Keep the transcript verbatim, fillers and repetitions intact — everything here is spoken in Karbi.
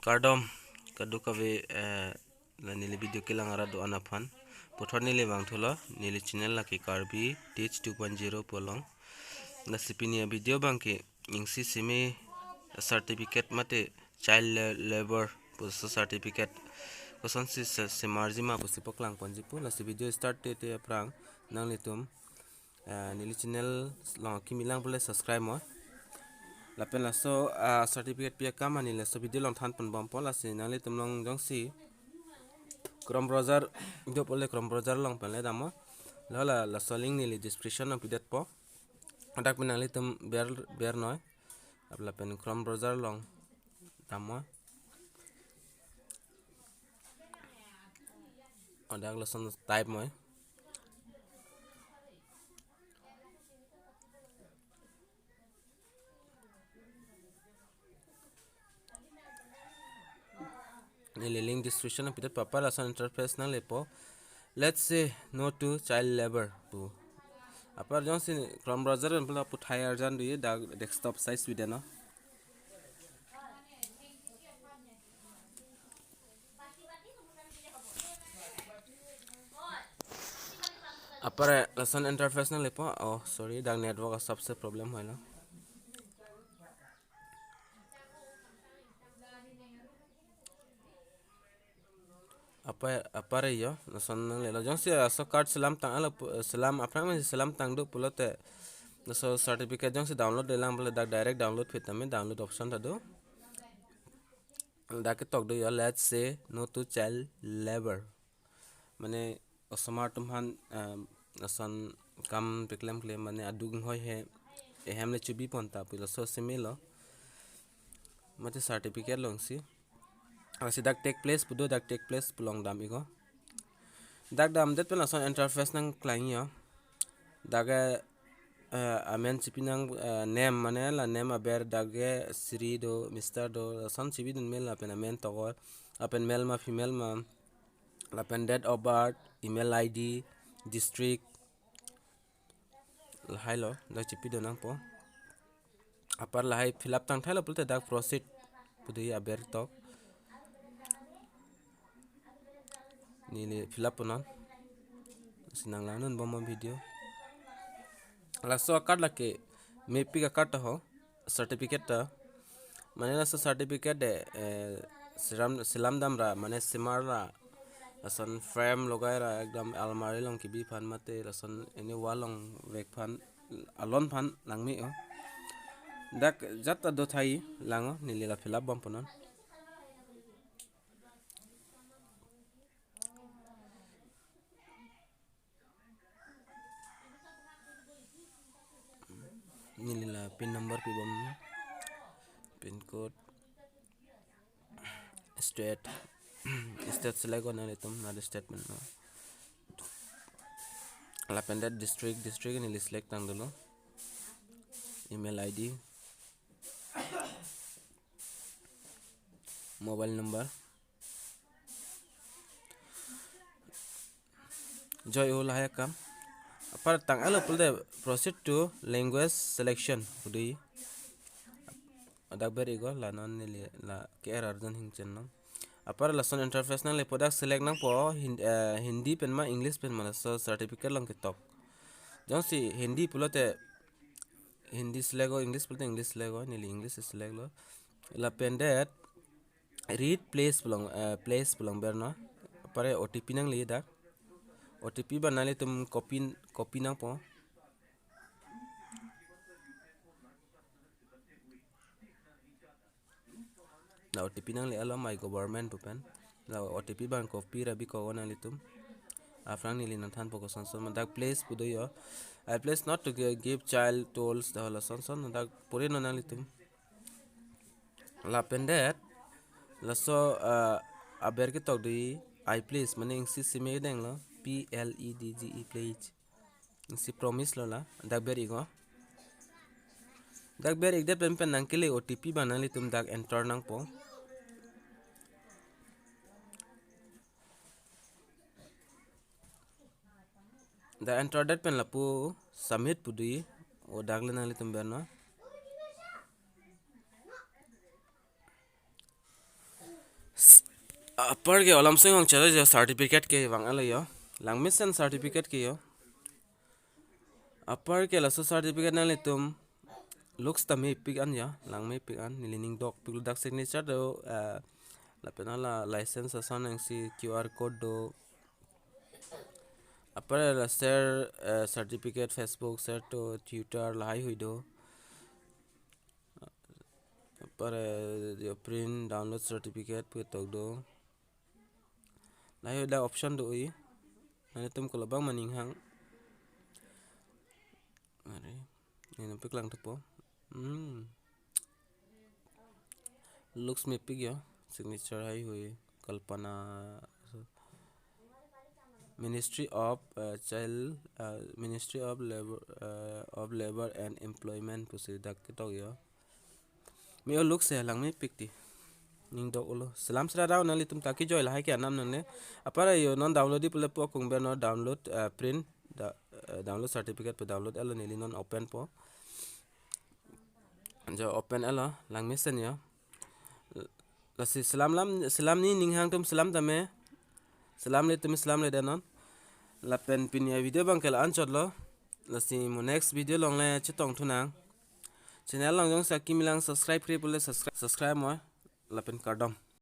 Kardom, kadokave, eh, la neli video kelang arat do-an aphan. Puthot neli vangthulo, neli channel lake Karbi Teach two point zero pu along. Lasi pini a-video abangke isi simi certificate mate child la-, labor pusi certificate kosonsi se-, semarji ma pusi paklang ponji pu. Lasi video start te te aphrang nanglitum, eh, neli channel along kimi lang pule subscribe mo. Lapen laso, ah, certificate pi akam neli laso video along than pon bompo. Lasi nanglitum along jongsi Chrome browser do pule Chrome browser along pen le damnon. La la laso link neli description along pidetpo. Dak pen nanglitum ber, bernoi. Lapen Chrome browser along damnon. Dak lason type moi. Neli link description along pidetpo, apar lason interface nanglepo. Let's say no to child labor pu. Apar jongsi Chrome browser pen pula puthai arjan do ye, dak desktop site sudah no. Apar lason interface nanglepo. Oh, sorry, dak network asapse problem hoilo. Apar, apar yo, lason nanglelo. Jongsi laso card selam tang alo pu-, selam aphrang ma selam tang do pulote, laso certificate jongsi download le lang pule dak direct download phi tame, download option ta do. Dak ketok do yo, let's say no to child labor. Mane osomar atum aphan, um, lason kam peklem klem mane aduk hoi he, ehem le chebi pon ta pu laso simi lo. Mate certificate alongsi. Lasi dak take place pu do, dak take place pu along dam iknon. Dak damdet pen lason interface nangklang yo. Dak ke, eh, amen chepi nang, eh, name mane la name aber dak ke Sri do, Mister do, lason chepi dun mela, lapen amen tokor, lapen male ma female ma, lapen date of birth, email I D, district. Lahai lo, dak chepi do nangpo. Apar lahai fill up tang thailo pulote dak proceed pu do ye, aber tok. Neli fill up ponon. Si nanglang dun bom video. Laso a-card lake mepik a-card ta ho, certificate ta. Mane laso certificate de, eh, selam, selam damra, mane semar ra, lason frame logai ra, ekdam almari along kebi aphan mate lason any wall along vek aphan, alon aphan nangme-o. Dak jat ta do thai, langnon, neli la fill up bom ponon. Neli la pin number pi bom, pin code, state, state select nanglitum, nangli state pen lo. Lapen date, district, district neli select tang dolo. Email I D, mobile number. Joi-o, lahai akam. Apar tang alo pulote proceed to language selection pu do ye. Dak ber iknon, la non neli la ke error jon hingchen non. Apar lason interface nanglepo, dak select nangpo Hin-, eh, Hindi pen ma English pen ma, laso certificate along ketok. Jongsi Hindi pulote Hindi select-o, English pulote English select-o, neli English select lo. Lapen det read place pu along, eh, place pu along bernon. Apar O T P nangle dak. O T P abang nanglitum copy, copy nangpo. La O T P nangle alo, my government pu pen. La O T P abang copy ra bikoknon nanglitum. Aphrang neli nangthanpo kosonson ma, dak place pu do yo. I place not to gi-, give child tolls, dak lason son dak pure non nanglitum. Lapen det laso, ah, aber ketok do ye, I pledge, mane isi simi denglo, P L E D G E, pledge. Isi promise lo la, dak ber iknon. Dak ber ikdet pen pen nangkele O T P abang nanglitum dak enter nangpo. Dak enter det pen lapu submit pu do ye, o dak le nanglitum bernon. Apar ke olam sing hong chalo jo, certificate kevang alo jo. Langmesen certificate ke jo. Apar ke laso certificate nanglitum looks ta mepik an jo, lang mepik an, neli ning dokpiklo, dak signature do, eh, lapen hala license ason nangsi Q R code do. Apar la share, eh, certificate, Facebook share to Twitter lahai hui do. Apar, eh, jo print download certificate pu tok do. Lahai dak option do oi. Nanglitum kolobang maning hang. Are, neli nangpaklang thupo. Hmm. Looks mepik jo. Signature hai hui. Kalpana. Ministry of, uh, Child, uh, Ministry of Labor, uh, of Labor and Employment pusi dak ketok jo. Me-o looks ya, lang mepik ti. Ning dok ulo. Selam sera dau nanglitum ta kejoi lahai ke anam nangne. Apar jo non download di pule po kung ber non download, eh, print, da-, eh, download certificate pu download elo, neli non open po. Jo open elo, langmesen jo. Lasi selam lam, selam ni ning hang atum selam tame. Selam le atum selam le danon. Lapen pini avideo abang ke la-an chotlo. Lasi mo next video along le chetong thunang. Channel along jongsi akimi lang subscribe kre pule subscribe, subscribe mo. Lapen kardom.